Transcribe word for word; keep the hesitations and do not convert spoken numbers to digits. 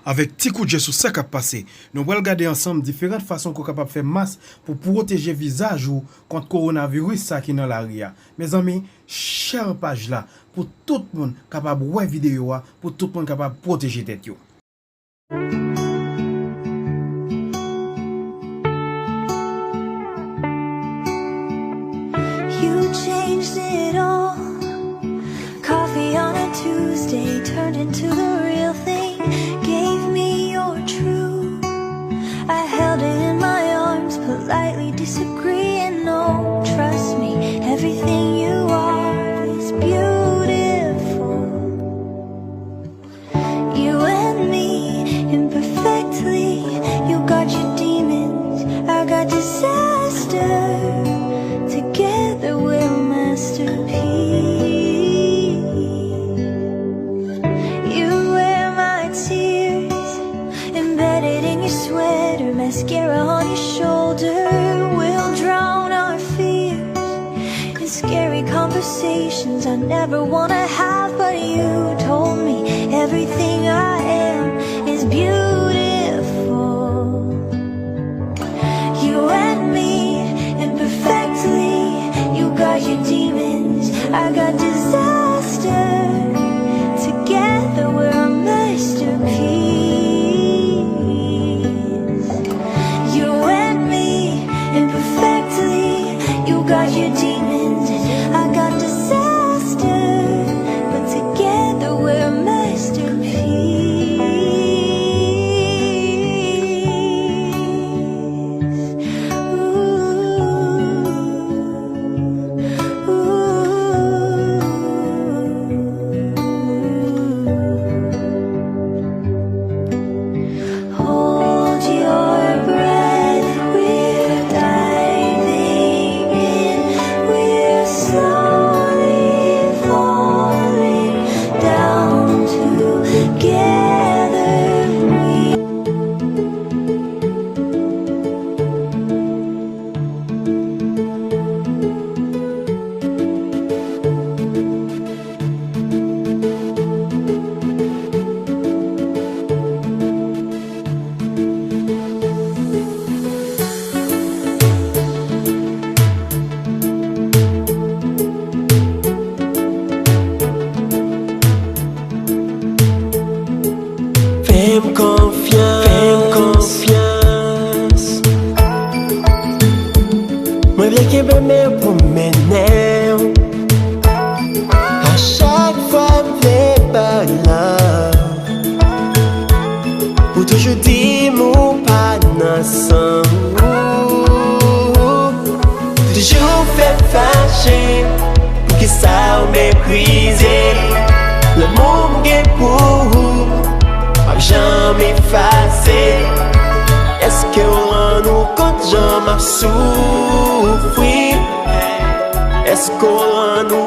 Avèk ti kout je sou sa k ap pase, nou pral gade ansanm diferan fason ke w kapab fè mas pou pwoteje vizaj ou kont kowonaviris sa ki nan lari a. Mezanmi, share paj la pou tout moun kapab wè videyo a, pou tout moun kapab pwoteje tèt yo. You changed it all. Coffee on a Tuesday turned into the real thing. Gave me your truth. I held it in my arms, politely disagreeing. No, trust me, everything you are is beautiful. You and me, imperfectly. You got your demons, I got disaster. Together we're a masterpiece. You wear my tears, embedded in your sweater, mascara on your shoulder. We'll drown our fears in scary conversations I never wanna have, but you told me everything I am is beautiful. You and me, imperfectly, you got your demons, I got disaster. Together we're a masterpiece. You and me, imperfectly, you got your demons, I got disaster, but together we're a masterpiece. Ooh, ooh, ooh. Hold your breath, we're diving in, we're slowly falling down together. We Fè m konfyans, fè m konfyans. Mwen vle kenbe men pou mennen w. A chak fwa m vle bay love, ou toujou di m ou pa nan san m. Toujou fè m fache, poukisa w meprize? Lanmou m gen pou ou p ap janm efase. Èske w rann ou kont jan m ap soufri? Èske w rann ou